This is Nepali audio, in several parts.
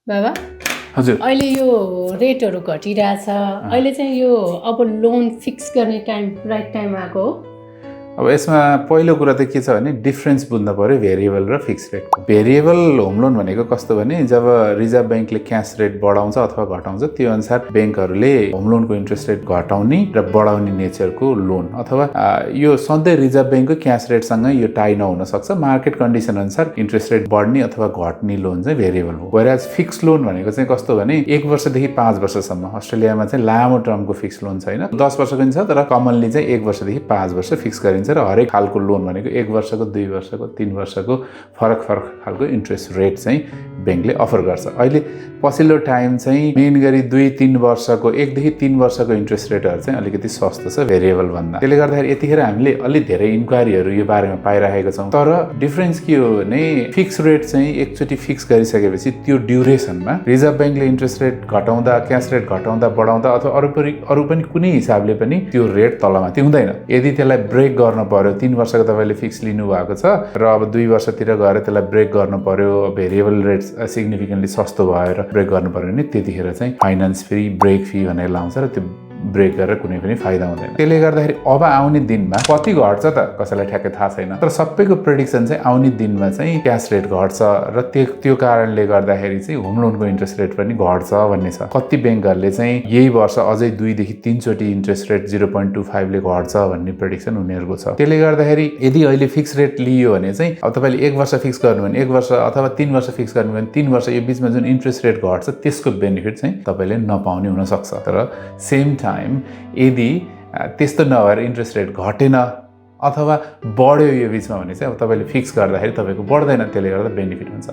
बाबा हजुर अहिले यो रेटहरू घटिरहेछ अहिले चाहिँ यो अब लोन फिक्स गर्ने टाइम राइट टाइम आएको हो अब यसमा पहिलो कुरा त के छ भने डिफरेन्स बुझ्नु पर्यो भेरिएबल र फिक्स रेटको भेरिएबल होम लोन भनेको कस्तो भने जब रिजर्भ ब्याङ्कले क्यास रेट बढाउँछ अथवा घटाउँछ त्यो अनुसार ब्याङ्कहरूले होम लोनको इन्ट्रेस्ट रेट घटाउने र बढाउने नेचरको लोन अथवा यो सधैँ रिजर्भ ब्याङ्कको क्यास रेटसँग यो टाई नहुन सक्छ मार्केट कन्डिसन अनुसार इन्ट्रेस्ट रेट बढ्ने अथवा घट्ने लोन चाहिँ भेरिएबल हो वेयरएज फिक्स लोन भनेको चाहिँ कस्तो भने 1 वर्षदेखि 5 वर्षसम्म अस्ट्रेलियामा चाहिँ लामो टर्मको फिक्स लोन छैन 10 वर्षको नि छ तर कमनली चाहिँ 1 वर्षदेखि 5 वर्ष फिक्स गरिन्छ र हरेक खालको लोन भनेको 1 वर्षको 2 वर्षको 3 वर्षको फरक खालको इन्ट्रेस्ट रेट चाहिँ ब्याङ्कले अफर गर्छ अहिले पछिल्लो टाइम चाहिँ मेन गरी 2-3 वर्षको 1 देखि 3 वर्षको इन्ट्रेस्ट रेटहरू चाहिँ अलिकति सस्तो छ भेरिएबल भन्दा त्यसले गर्दाखेरि यतिखेर हामीले अलि धेरै इन्क्वायरीहरू यो बारेमा पाइरहेका छौँ तर डिफरेन्स के हो भने फिक्स रेट चाहिँ एकचोटि फिक्स गरिसकेपछि त्यो ड्युरेसनमा रिजर्भ ब्याङ्कले इन्ट्रेस्ट रेट घटाउँदा क्यास रेट घटाउँदा बढाउँदा अथवा अरू पनि कुनै हिसाबले पनि त्यो रेट तलमाथि हुँदैन यदि त्यसलाई ब्रेक गर्न पर्यो 3 वर्षको तपाईँले फिक्स लिनु भएको छ र अब 2 वर्षतिर गएर त्यसलाई ब्रेक गर्नु पर्यो भेरिएबल रेट सिग्निफिकेन्टली सस्तो भएर ब्रेक गर्नु पर्यो भने त्यतिखेर चाहिँ फाइनान्स फी ब्रेक फी भनेर लाउँछ र त्यो ब्रेक गरेर कुनै पनि फाइदा हुँदैन त्यसले गर्दाखेरि अब आउने दिनमा कति घट्छ त कसैलाई ठ्याक्कै थाहा छैन तर सबैको प्रेडिक्सन चाहिँ आउने दिनमा चाहिँ क्यास रेट घट्छ र त्यो कारणले गर्दाखेरि चाहिँ होम लोनको इन्ट्रेस्ट रेट पनि घट्छ भन्ने छ कति ब्याङ्कहरूले चाहिँ यही वर्ष अझै 2 देखि 3 चोटि इन्ट्रेस्ट रेट 0.25 ले घट्छ भन्ने प्रेडिक्सन उनीहरूको छ त्यसले गर्दाखेरि यदि अहिले फिक्स रेट लियो भने चाहिँ अब तपाईँले 1 वर्ष फिक्स गर्नु भने 1 वर्ष अथवा 3 वर्ष फिक्स गर्नु भने 3 वर्ष यो बिचमा जुन इन्ट्रेस्ट रेट घट्छ त्यसको बेनिफिट चाहिँ तपाईँले नपाउने हुनसक्छ तर सेम टाइम यदि त्यस्तो नभएर इन्ट्रेस्ट रेट घटेन अथवा बढ्यो यो बिचमा भने चाहिँ अब तपाईँले फिक्स गर्दाखेरि तपाईँको बढ्दैन त्यसले गर्दा बेनिफिट हुन्छ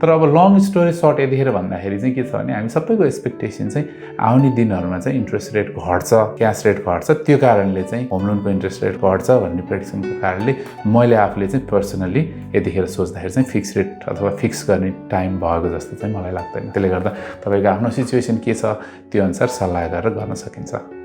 तर अब लङ स्टोरी सर्ट यतिखेर भन्दाखेरि चाहिँ के छ भने हामी सबैको एक्सपेक्टेसन चाहिँ आउने दिनहरूमा चाहिँ इन्ट्रेस्ट रेट घट्छ क्यास रेट घट्छ त्यो कारणले चाहिँ होम लोनको इन्ट्रेस्ट रेट घट्छ भन्ने प्रेडिक्सनको कारणले मैले आफूले चाहिँ पर्सनली यतिखेर सोच्दाखेरि चाहिँ फिक्स रेट अथवा फिक्स गर्ने टाइम भएको जस्तो चाहिँ मलाई लाग्दैन त्यसले गर्दा तपाईँको आफ्नो सिचुएसन के छ त्यो अनुसार सल्लाह गरेर गर्न सकिन्छ